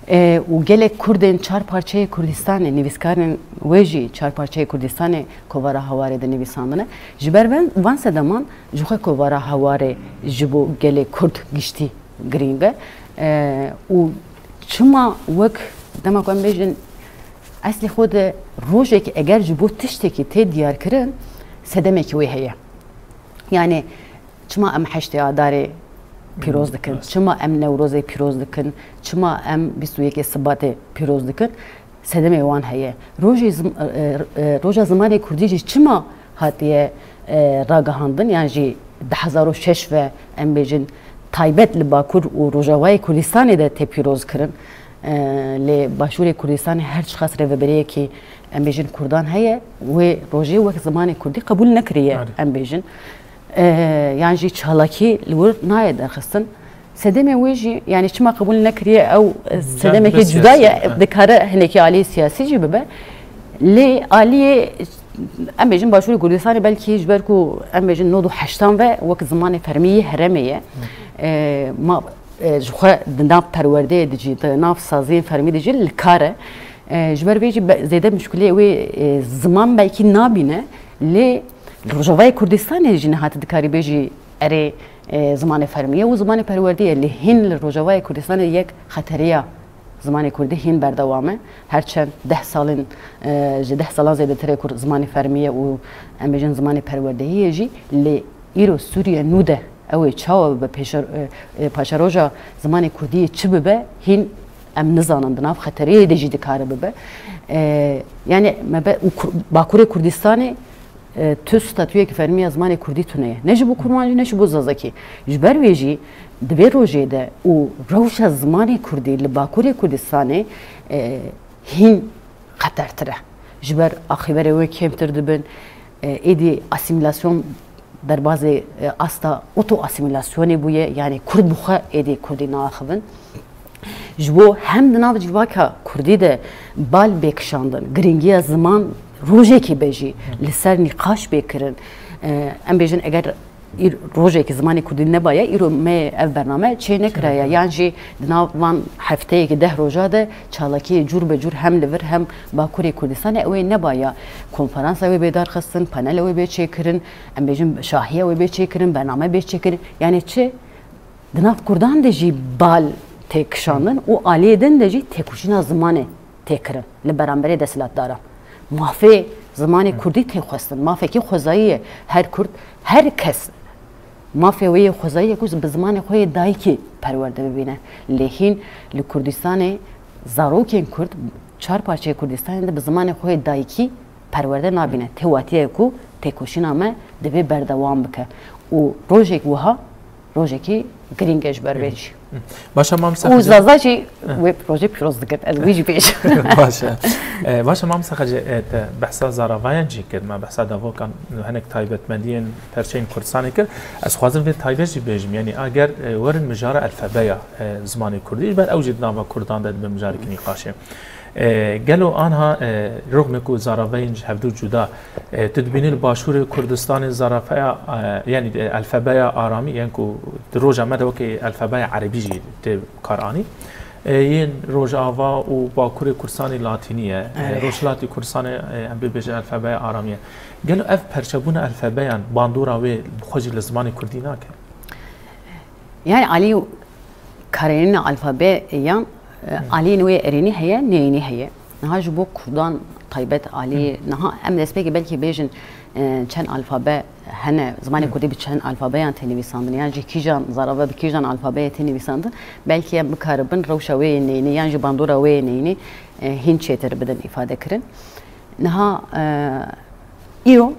E, û gelek kurdên çar parçeyê Kurdistanê, nivîskarên wê jî çar parçeyê Kurdistanê kovara Hawarê de nivîsandine. Ji ber ven-, van sedeman ji xwe kovara Hawarê ji bo gelê kurd giştî girîng e. E, û çima wek dema ku em bêjin eslê xwe de rojekî eger ji bo tiştekî tê diyarkirin, sedemekî wê heye. Yani çima em heştê Adarê pîroz dikin? Çima em Newrozê pîroz dikin? Çima em bîst û yekê Sibatê pîroz dikin? Sedemê wan heye. Rojê zim-, e, e, e, roja zimanê kurdî jî çima hatiye, e, ragihandin? Yan jî di hezar û şeş ve em bêjin taybet li Bakur û Rojavayê Kurdistanê de tê pîroz kirin. E, lê Başûrê Kurdistanê her çiqas rêveberiyekî em bêjin kurdan heye, wê rojê wek zimanê kurdî qebûl nekiriye, em bêjin. E, yan jî çalakî li wir nayê derxistin. Sedemê wê jî, yani çima qebûl nekiriye, ew, e, sedemekî cuda ye, dikare hinekî aliyê siyasî jî bibe. Lê aliyê, em bêjin Başûrê Kurdistanê belkî ji ber ku em bêjin nod û heştan ve wek zimanê fermî yê herêmê ye. E, ma, e, ji xwe di nav perwerdeyê de jî, di nav saziyên fermî de jî li kar e. E, ji ber vê jî be-, zêde muşkilê wê, e, ziman belkî nabîne, lê Rojavayê Kurdistanê jî niha tu dikarî bêjî erê, e, zimanê fermî ye û zimanê perwerdê ye, lê hîn li Rojavayê Kurdistanê yek xeteriya zimanê kurdî hîn berdewam e. Her çend deh salên, e, ji deh salan zêdetir e ku zimanê fermî ye û em bêjin zimanê perwerdehî ye jî, lê îro Sûriye nû de ew ê çawa bibe pêşer-, e, e, paşeroja zimanê kurdî yê çi bibe, hîn em nizanin, di nav xeteriyê de jî dikare bibe. E, yani me be-, û Kur-, Bakurê Kurdistanê, e, tu statuyekî fermî ya zimanê kurdî tune ye. Ne ji bo kurmancî, ne ji bo zazakî. Ji ber wê jî di vê rojê de û rewşa zimanê kurdî li Bakurê Kurdistanê, e, hîn xetertir e. Ji ber axîberê wê kêmtir dibin, e, êdî asîmîlasyon derbazê, e, asta oto-asîmîlasyonê bûye, yanî kurd bi xwe êdî kurdî naaxivin. Ji bo hem di nav civaka kurdî de bal bê kişandin, giringiya ziman rojekê be jî li ser nîqaş bê kirin. E, em bêjin eger îr-, rojekî zimanê kurdî nebaya, îro me ev bername çê nekiraya. Yan jî di nav van hefteyekî deh roja de çalakiyê cûr be cûr hem li vir hem Bakurê Kurdistanê ew ê nebaya. Konferansa wê bê darxistin, panela wê bê çêkirin, em bêjin şahiya wê bê çêkirin, bername bê çêkirin. Yani çi? Di nav kurdan de jî bal tê kişandin û aliyê din de jî têkoşîna zimanê tê kirin li beramberê desthilatdaran. Mafê zimanê kurdî tê xwestin. Mafekî xwezayî ye. Her kurd, her kes mafê wê yê xwezayî ye ku bi zimanê xwe yê dayikê perwerde bibîne. Lê hîn li Kurdistanê zarokên kurd, çar parçeyê Kurdistanê de bi zimanê xwe yê dayikî perwerde nabîne. Tê watiye ku têkoşîna me divê berdewam bike. Û rojek wiha rojekî girîng e ji ber vê jî. Baş e, Mam Û Saxacî. Zaza jî wê rojê pîroz dikin, ez wî jî bêjim. Baş e. E, baş e, Mam Saxacî, e, te behsa zaravayan jî kir, me behsa davokan, hinek taybetmendiyên perçeyên Kurdistanê kir. Ez xwazim vê taybet jî bêjim, yanî ager, e, werin mijara alfabeya, e, zimanê kurdî, ji ber ew jî di nava kurdan de dibe mijarekî nîqaşê. E, gelo anha, e, rixmê ku zaraveyên ji hevdu cuda, e, tu dibînî li başûrê Kurdistanê zarafeya, e, yanî, e, alfabeya aramî, yên ku di roja me de wekî alfabeya erebî jî tê kar anî. E, yên Rojava û Bakurê Kurdistanê latînî ye. E, Erê. Rojhilatî Kurdistanê, e, em bibêjin alfabeya aramî ye. Gelo ev perçebûna alfabeyan bandora wê bi xwe jî li zimanê kurdî nake? Yani alî karênîna alfabeyan, e, aliyên wê erênî heye, neyînî heye. Niha ji bo kurdan taybet alî, niha em destpêkê belkî bêjin, e, çend alfabe hene, zimanê kurdî bi çend alfabeyan tê nivîsandin, yan jî kîjan zarave bi kîjan alfabeyê tê nivîsandin, belkî em bikaribin rewşa wê yê neyînî yan jî bandora wê yê neyînî, e, hîn çêtir bidin îfade kirin. Niha, e, îro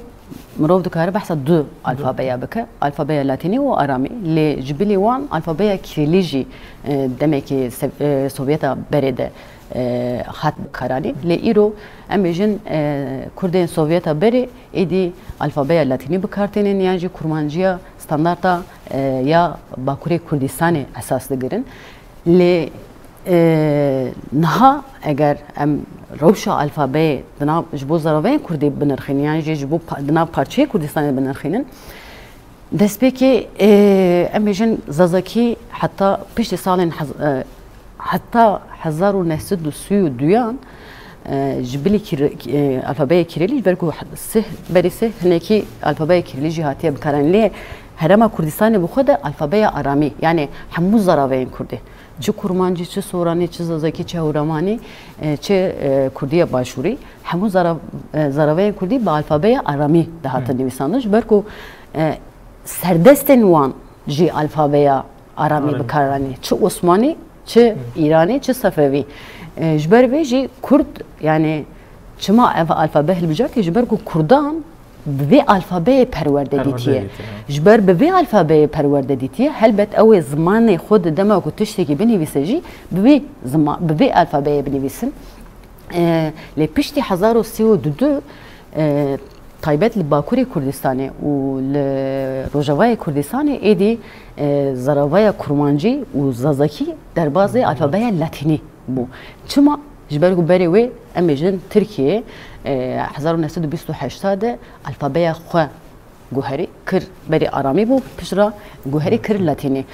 mirov dikare behsa du alfabeya bike, alfabeya latînî û aramî. Lê ji bilî wan alfabeya kirîlî jî, e, demekî sev-, e, Sovyeta berê de, e, hat bikaranîn. Lê îro em bêjin, e, Kurdên Sovyeta berê êdî alfabeya latînî bi kar tênin yan jî kurmanciya standarta, e, ya Bakurê Kurdistanê esas digirin. Lê, e, niha eger em rewşa alfabeyê di nav, ji bo zaraveyên kurdî binirxînin, yan jî ji bo pa-, di nav parçeyê Kurdistanê binirxînin, destpêkê, e, em bêjin zazakî heta piştî salên hez-, e, heta hezar û neh sed û sî û duyan, e, ji bilî kir-, e, alfabeyê kirêlî, ji ber ku sih, berî sih hinekî alfabeyê kirêlî jî hatiye bikaranîn. Lê Herêma Kurdistanê bi xwe de alfabeya aramî, yani hemû zaraveyên kurdî, çi kurmancî, çi soranî, çi zazakî, çi hewramanî, e, çi, e, kurdiya başûrî, hemû zara-, e, zaraveyên kurdî bi alfabeya aramî dihatin nivîsandin. Ji ber ku, e, serdestên wan jî alfabeya aramî bikaranî. Çi Osmanî, çi Îranî, çi Sefewî. E, ji ber vê jî kurd, yani çima ev alfabe hilbijartî? Ji ber ku kurdan bi vê alfabeyê perwerde dîtiye. Ji ber bi vê alfabeyê perwerde dîtiye, helbet ew ê zimanê xwe di dema ku tiştekî binivîse jî bi vê zima-, bi vê alfabeyê binivîsin. E, lê piştî hezar û sî û du, e, taybet li Bakurê Kurdistanê û li Rojavayê Kurdistanê êdî, e, zaravaya kurmancî û zazakî derbazê alfabeya latînî bû. Çima? Ji ber ku berê wê em bêjin Tirkiyê, e, hezar û neh sed û bîst û heşt de alfabeya xwe guherî kir berî aramî bû, piştre guherî kir latînî.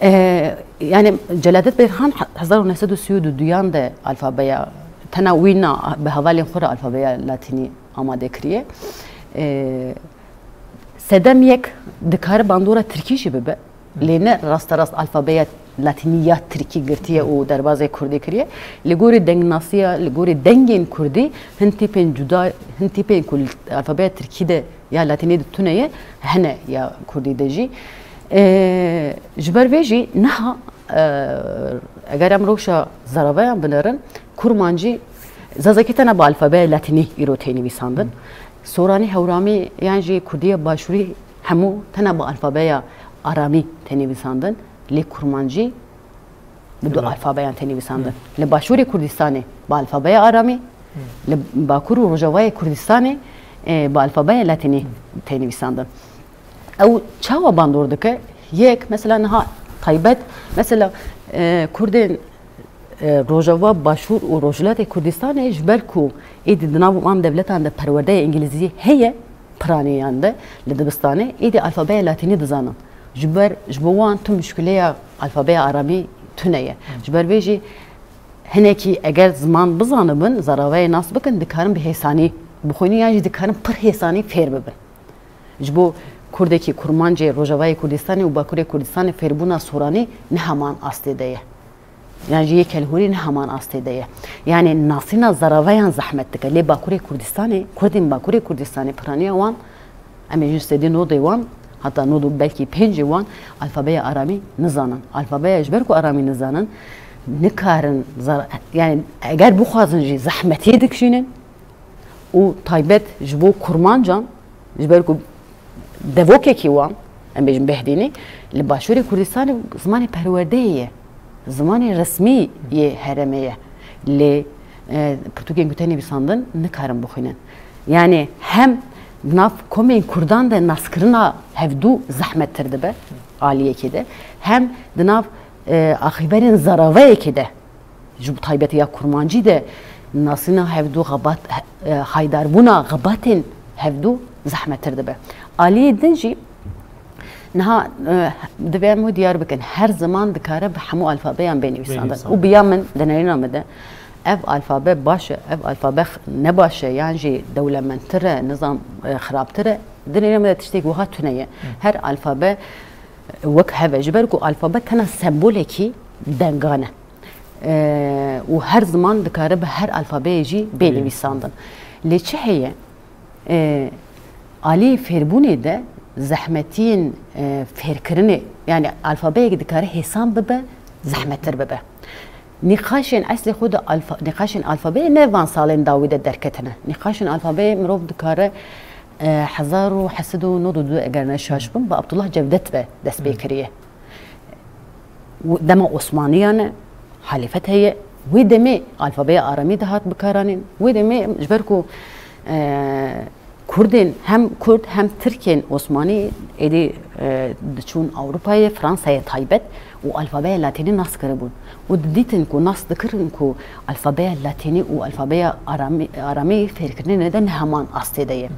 E, yani Celadet Berhan he-, hezar û neh sed û sî û duyan de alfabeya, tena wî na, bi hevalên xwe re alfabeya latînî amade kiriye. E, sedem yek dikare bandora tirkî jî bibe. Lê ne rasterast alfabeya latînî ya tirkî girtiye û derbazê kurdî kiriye. Li gorî dengnasiya, li gorî dengên kurdî hin tîpên cuda, hin tîpên ku li alfabeya tirkî de ya latînî de tune ye, hene ya kurdî de jî. E, ji ber vê jî niha, e, eger em rewşa zaraveyan binerin, kurmancî, zazakî tena bi alfabeya latînî îro tê nivîsandin. Soranî, hewramî yan jî kurdiya başûrî hemû tena bi alfabeya aramî tê nivîsandin, lê kurmancî bi du alfabeyan tê nivîsandin. Li başûrê Kurdistanê bi alfabeya aramî, li bakur û rojavayê Kurdistanê, e, bi alfabeya latînî tê nivîsandin. Ew çawa bandor dike? Yek, mesela niha taybet, mesela, e, Kurdên, e, Rojava, Başûr û Rojhilatê Kurdistanê ji ber ku êdî di nav wan dewletan de perwerdeyê îngilîzî heye, piraniyan de, li dibistanê, êdî alfabeya latînî dizanin. Ji ber, ji bo wan tu muşkileya alfabeya aramî tune ye. Ji ber vê jî hinekî eger ziman bizanibin, zaravayê nas bikin, dikarin bi hêsanî bixwînin yan jî dikarin pir hêsanî fêr bibin. Ji bo kurdekî kurmancê Rojavayê Kurdistanê û Bakurê Kurdistanê fêrbûna soranî ne heman astê de ye. Yan jî yê kelhûrî ne heman astê de ye. Yanî nasîna zaraveyan zehmet dike. Lê Bakurê Kurdistanê, Kurdên Bakurê Kurdistanê piraniya wan, em ê jî sedî nodê wan, heta nod û belkî pêncê wan alfabeya aramî nizanin. Alfabeya ji ber ku aramî nizanin, nikarin zara-, yanî eger bixwazin jî zehmetiyê dikişînin û taybet ji bo kurmancan, ji ber ku devokekî wan, em bêjin behdînî, li Başûrê Kurdistanê zimanê perwerdeyê ye. Zimanê resmî yê herêmê ye. Lê, e, pirtûkên ku tê nivîsandin nikarin bixwînin. Yanî hem di nav komên Kurdan de naskirina hevdû zehmettir dibe aliyekê de, hem di nav, e, axîberên zaravayekê de, ji bo taybetî ya kurmancî de nasîna hevdû xebat, e, haydarbûna xebatên hevdû zehmettir dibe. Aliyê din jî niha, e, divê em wê diyar bikin, her ziman dikare bi hemû alfabeyan bê nivîsandin. Bê nivîsandin. Û bi ya min, di nerîna min de, ev alfabe baş e, ev alfabe x-, ne baş e, yan jî dewlemendtir e, nizam, e, xirabtir e, di nerîna min de tiştek wiha tune ye. Hı. Her alfabe wek hev e, ji ber ku alfabe tena sembolekî dengan e. E, û her ziman dikare bi her alfabeyê jî bê nivîsandin. Lê çi heye? E, alî fêrbûnê de zehmetiyên, e, fêrkirinê, yanî alfabeyek dikare hêsan bibe, zehmettir bibe. Nîqaşên eslê xwe de alfa-, nîqaşên alfabeyê ne van salên dawî de derketine. Nîqaşên alfabeyê mirov dikare, e, hezar û heft sed û nod û du eger ne şaş bim, bi Abdullah Cevdet ve dest pê kiriye. Dema Osmaniyan e, halîfet heye, wê demê alfabeya aramî dihat bikaranîn. Wê demê ji ber ku, e, Kurdên, hem Kurd hem Tirkên Osmanî êdî, e, diçûn Ewropayê, Fransayê taybet û alfabeya latînî nas kiribûn. Û didîtin ku nas dikirin ku alfabeya latînî û alfabeya aramî, aramî fêrkirinê de ne heman astê de ye.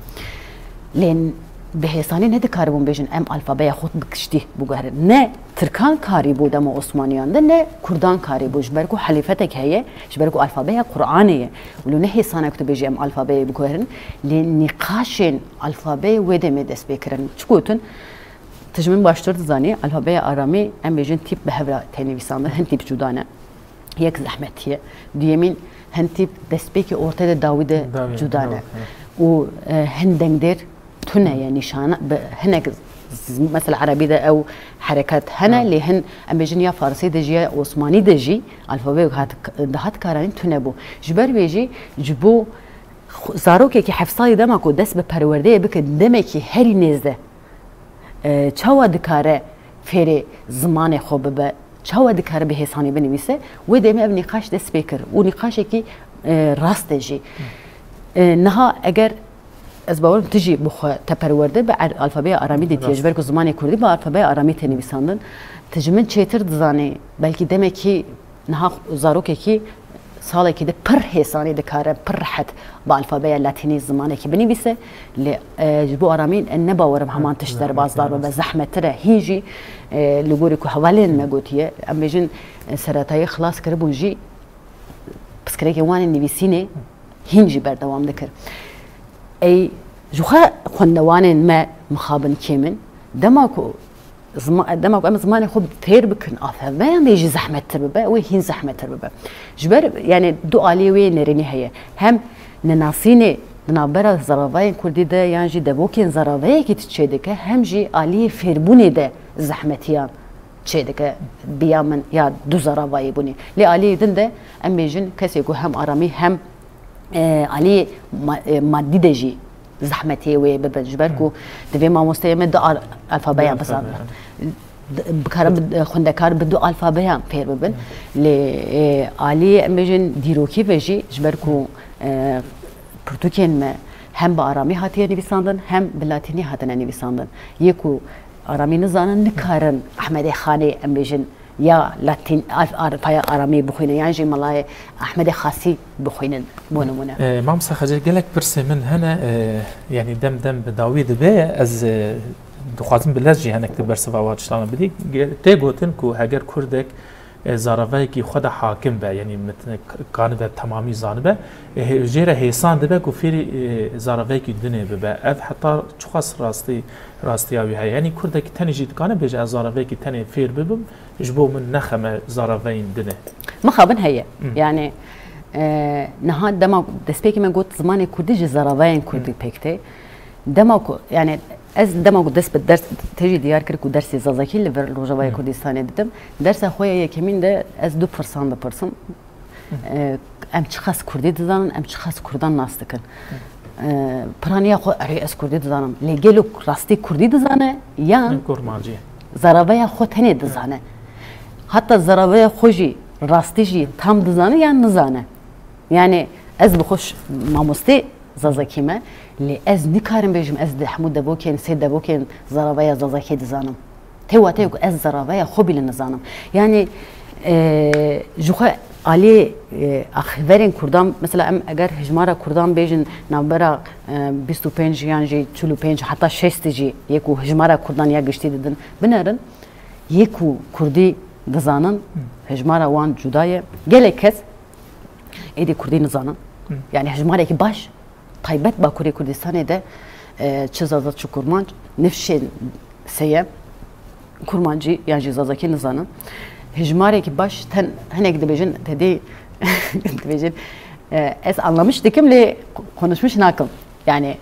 Lê bi hêsanî nedikaribûn bêjin, em alfabeya xwe bi giştî biguherin. Ne Tirkan karîbû dema Osmaniyan de, ne Kurdan karîbû. Ji ber ku helîfetek heye, ji ber ku alfabeya Qur'anê ye. Û li ne hêsan e ku tu bêjî em alfabeyê biguherin. Lê nîqaşên alfabeyê wê demê dest pê kirin. Çi gotin? Tu ji min baştir dizanî, alfabeya aramî, em bêjin, tîp bi hev re tê nivîsandin, hin tîp cuda ne. Yek zehmetî ye. Duyemîn, hin tîp destpêkê ortê de dawî de Dawî, cuda ne. dawî, evet. Û, e, hin dengdêr tune ye, nîşana, bi hinek z-, mesela erebî de ew herekat hene, Evet. lê hin, em bêjin, ya farisî de jî ya osmanî de jî alfabe hat, dihat karanîn tune bû. Ji ber wê jî ji bo xu-, zarokekî heft salî dema ku dest bi perwerdeyê bike, demekî herî nêzde, e, çawa dikare fêrê zimanê xwe bibe, çawa dikare bi hêsanî binivîse, wê demê ev nîqaş dest pê kir û nîqaşekî, e, rast e jî. E, niha eger ez bawerim tu jî bi xwe te perwerde bi er-, alfabeya aramî dîtiye, Rast. ji ber ku zimanê kurdî bi alfabeya aramî tê nivîsandin, tu ji min çêtir dizanî, belkî demekî niha zarokekî salekî de pir hêsanî dikare, pir rehet bi alfabeya latînî zimanekî binivîse, lê, e, ji bo aramî ne bawerim heman tişt derbasdar bibe, zehmettir e. Hîn jî, e, li gorî ku hevalên me gotiye, em bêjin, e, seretayê xilas kiribûn jî, pirsgirêkên wan ên nivîsînê hîn jî berdewam dikir. Ey, ji xwe xwendewanên me mixabin kêm in. Dema ku zima-, dema ku em zimanê xwe fêr bikin, alfabeyan bê jî zehmettir bibe, wê hîn zehmettir bibe. Ji ber, yani, du aliyê wê nêrînî heye. Hem nenasînê di navbera zaravayên kurdî de yan jî devokên zaravayekî çêdike, hem jî aliyê fêrbûnê de zehmetiyan çêdike, biya min ya du zaravayî bûnê. Lê aliyê din de em bêjin kesê ku hem aramî hem, e, aliyê ma-, e, madî de jî zehmetiyê wê bibin. Ji ber ku Hmm. divê mamosteyê me du al-, alfabeya Du bizanibin. alfabeya. D-, bikare bi, xwendekar bi du alfabeyan fêr bibin. Lê, e, aliyê em bêjin dîrokî ve jî ji ber ku, e, pirtûkên me hem bi aramî hatiye nivîsandin hem bi latînî hatine nivîsandin. Yê ku aramî nizanin, nikarin Ehmedê Xanê, em bêjin, ya latîn, alf-, alfaya aramî bixwînin, yan jî Melayê Ehmedê Xasî bixwînin, bo nimûne. E, Mamosta Xecê, gelek pirsê min hene, e, yanî dem dem bi dawî dibe, ez, e, dixwazim bi lez jî hinek di bersiva wan tiştana bidî. Ge-, tê gotin ku heger kurdek, e, zaravayekî xwe de hakim be, yanî mit-, k-, kanibe temamî zanibe, e, hê-, jê re hêsan dibe ku fêrî, e, zaravayekî dinê bibe. Ev heta çiqas rastî, rastiya wî heye? Yanî kurdekî tenê jî dikane bêje, ez zaravayekî tenê fêr bibim, ji bo min nexeme zaravayên din e. Mixabin heye. Hmm. Yani e, niha dema destpêkê me got zimanê kurdî ji zaravayên kurdî pêk tê. Dema ku, yani ez dema ku dest bi ders tê jî diyar kir ku dersê zazakî li vir Rojavayê Kurdistanê didim. Dersa xwe ya yekemîn de ez du pirsan dipirsim. E, em çiqas kurdî dizanin, em çiqas kurdan nas dikin. E, piraniya xwe, erê ez kurdî dizanim. Lê gelo rastî kurdî dizane yan Kurmancî. Zaraveya xwe tenê dizane? Hatta zaraveya xwe jî rastî jî tam dizane yan nizane? Yani ez bi xwe ş-, mamostê zazakî me, lê ez nikarim bêjim ez di hemû devokên, sê devokên zaraveya zazakî dizanim. Tê wateyê ku ez zaraveya xwe bîle nizanim. Yani e, ji xwe aliyê e, axîverên kurdan, mesela em eger hijmara kurdan bêjin navbera e, bîst û pênc yan jî çil û pênc heta şêst jî yê ku hijmara kurdan ya giştî didin, binerin, yê ku kurdî dizanin, hijmara wan cuda ye. Gelek kes êdî kurdî nizanin. Yani hijmarekî baş, taybet Bakurê Kurdistanê de e, çi zaza çi kurmanc, nifşên seye kurmancî yan jî zazakî nizanin. Hijmarekî baş ten hinek dibêjin, te dî dibêjin, e, ez anlamiş dikim lê konuşmuş nakim. Yani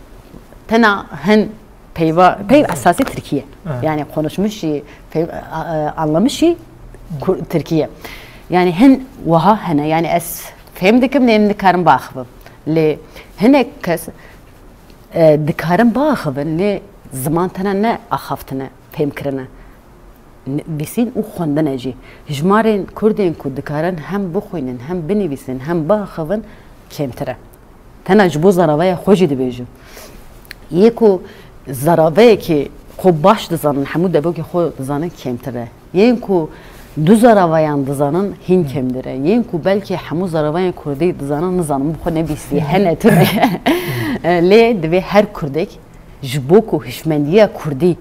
tena hin peyva, peyv esasî Tirkiye. Evet. Yani konuşmuş jî, peyv, a, a, anlamış jî Kur-, Tirkiye. Yani hin wiha hene, yani ez fêm dikim lê em nikarin biaxivim. Lê hinek kes e, dikarin biaxivin, lê ziman tena ne axaftine, fêmkirine. N-, nivîsîn û xwendine jî. Hijmarên kurdên ku dikarin hem bixwînin, hem binivîsin, hem biaxivin kêmtir e. Tena ji bo zaraveya xwe jî dibêjim. Yê ku zaraveyekê xwe baş dizanin, hemû devokê xwe dizanin kêmtir e. Yên ku du zaraveyan dizanin hîn kêmtir e. Yên ku belkî hemû zaraveyên kurdî dizanin, nizanim, bi xwe nebîstî hene tune. Lê divê her kurdek ji bo ku hişmendiya kurdî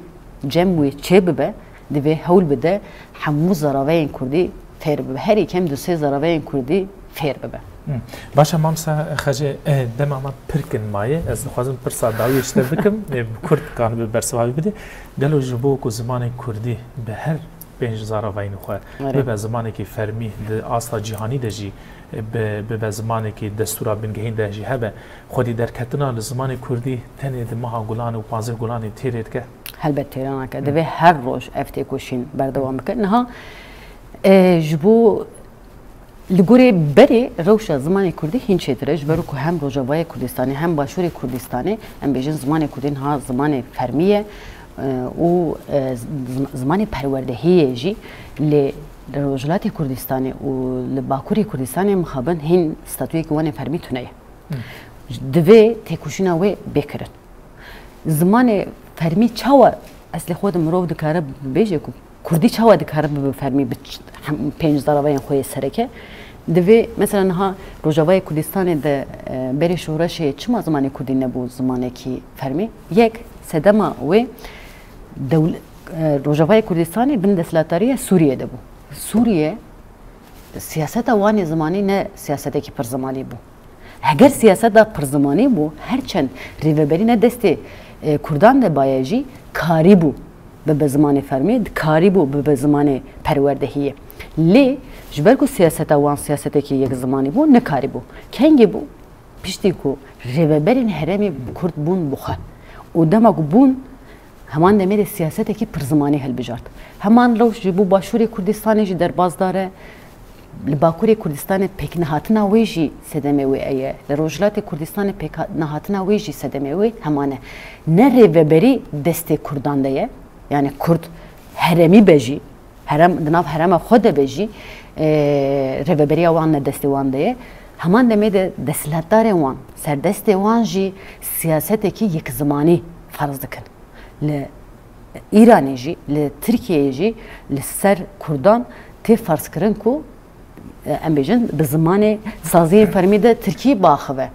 cem wê çêbibe, divê hewl bide hemû zaraveyên kurdî fêr bibe. Herî kem du sê zaraveyên kurdî fêr bibe. Hmm. Baş e, mamsa Xecê, eh, dema me pir kin maye, ez dixwazim pirsa dawiyê ji te bikim, eh, bi kurt kanibe bersiva wî bidê. Gelo ji bo ku zimanê kurdî bi her pênc zaravayên xwe Erê. bibe zimanekî fermî di asta cîhanî de jî, eh, bi-, bibe zimanekî destûra bingehîn de jî hebe, xwedî derketina li zimanê kurdî tenê di meha Gulanê û panzdeh Gulanê têrê dike? Helbet têra nake. Divê her roj ev têkoşîn berdewam bike. Niha, e, ji bo Li gorî berê rewşa zimanê kurdî hîn çêtir e, ji ber ku hem Rojavayê Kurdistanê hem Başûrê Kurdistanê, em bêjin zimanê kurdî niha zimanê fermî ye, e, û, e, zim-, zimanê perwerdehiyê ye jî, lê li Rojhilatê Kurdistanê û li Bakurê Kurdistanê mixabin hîn statuyekî wan ê fermî tune ye. Divê têkoşîna wê bê kirin. Zimanê fermî çawa, eslê xwe de mirov dikare bêje ku kurdî çawa dikare bibe fermî bi ç-, hem pênc zaravayên xwe yê sereke? Divê, mesela niha Rojavayê Kurdistanê de, e, berê şoreşê çima zimanê kurdî nebû zimanekî fermî? Yek, sedema wê dewl-, e, Rojavayê Kurdistanê bin desthilatdariya Sûriyê de bû. Sûriye, siyaseta wan ê zimanî ne siyasetekî pirzimanî bû. Heger siyaseta pirzimanî bû, her çend rêveberî ne destê, e, kurdan de baye jî, karîbû bibe zimanê fermî, dikarîbû bibe zimanê perwerdehiyê. Lê ji ber ku siyaseta wan siyasetekî yekzimanî bû, nekarîbû. Kengî bû? Piştî ku rêveberên herêmê kurd bûn bi xwe û dema ku bûn, heman demê de siyasetekî pirzimanî hilbijart. Heman rewş ji bo Başûrê Kurdistanê jî derbasdar e. Li Bakurê Kurdistanê pêknehatina wê jî sedemê wê eye. Li Rojhilatê Kurdistanê pêknehatina wê jî sedemê wê heman e. Ne rêveberî destê kurdan de ye, yani kurd herêmî be jî, herem, di nav herêma xwe de be jî, e, rêveberiya wan ne destê wan de ye. Heman demê de desthilatdarên wan, serdestê wan jî siyasetekî yekzimanî ferz dikin. Li Îranê jî, li Tirkiyeyê jî li ser kurdan tê ferzkirin ku, e, em bêjin bi zimanê saziyên fermî de tirkî biaxive.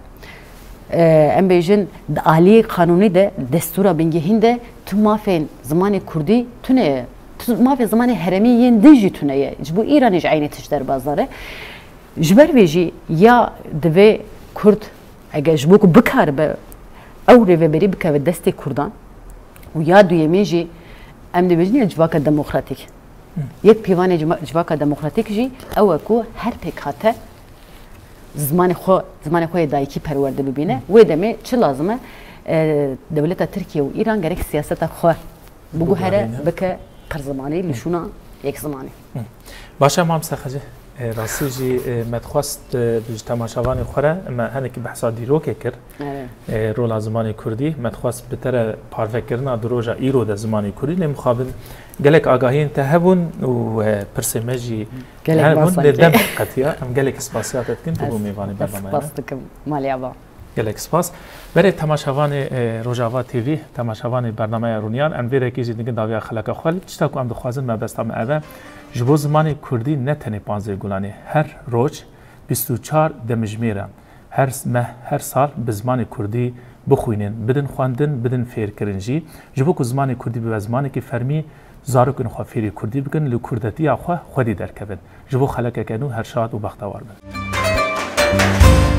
E, em bêjin di aliyê qanûnî de, destûra bingehîn de tu mafên zimanê kurdî tune ye. Tu mafê zimanê herêmî yên din jî tune ye. Ji bo Îranê jî eynî tişt derbasdar e. Ji ber vê jî ya divê kurd, eger ji bo ku bikaribe ew rêveberî bikeve destê kurdan û ya duyemîn jî em dibêjin ya civaka demokratîk. Yek pîvanê cima- civaka demokratîk jî ew e ku her pêkhate zimanê xwe, zimanê xwe yê dayikî perwerde bibîne. Wê demê çi lazim e? E, dewleta Tirkiye û Îran gerek siyaseta xwe biguhere, bike pirzimanî, li şûna yek zimanî. Baş e, mamoste Xecê. E, rastî jî, e, me dixwest, e, ji temaşevanê xwe re me hinekî behsa dîrokê kir. E, rola zimanê kurdî, me dixwest bi te re parvekirina di roja îro de zimanê kurdî, lê mixabin gelek agahiyên te hebûn û, e, pirsê me jî hebûn, lê dem qetiya. Em gelek spasiya te dikin, tu bû mêvanê bernameya me. Spas dikim, Malî Ava. Gelek spas. Berê temaşevanê, e, Rojava T V, temaşevanê bernameya Rûniyar, em vê rekê jî digin dawiya xeleka xwe. Tişta ku em dixwazin mebesta me ev e, ji bo zimanê kurdî ne tenê panzdeh Gulanê, her roj bîst û çar demjimêr e. Her meh, her sal bi zimanê kurdî bixwînin, bidin xwendin, bidin fêrkirin jî. Ji bo ku zimanê kurdî bibe zimanekî fermî, zarokên xwe fêrî kurdî bikin, li kurdetiya xwe xwedî derkevin. Ji bo xelekeke nû her şad û bextewar bin.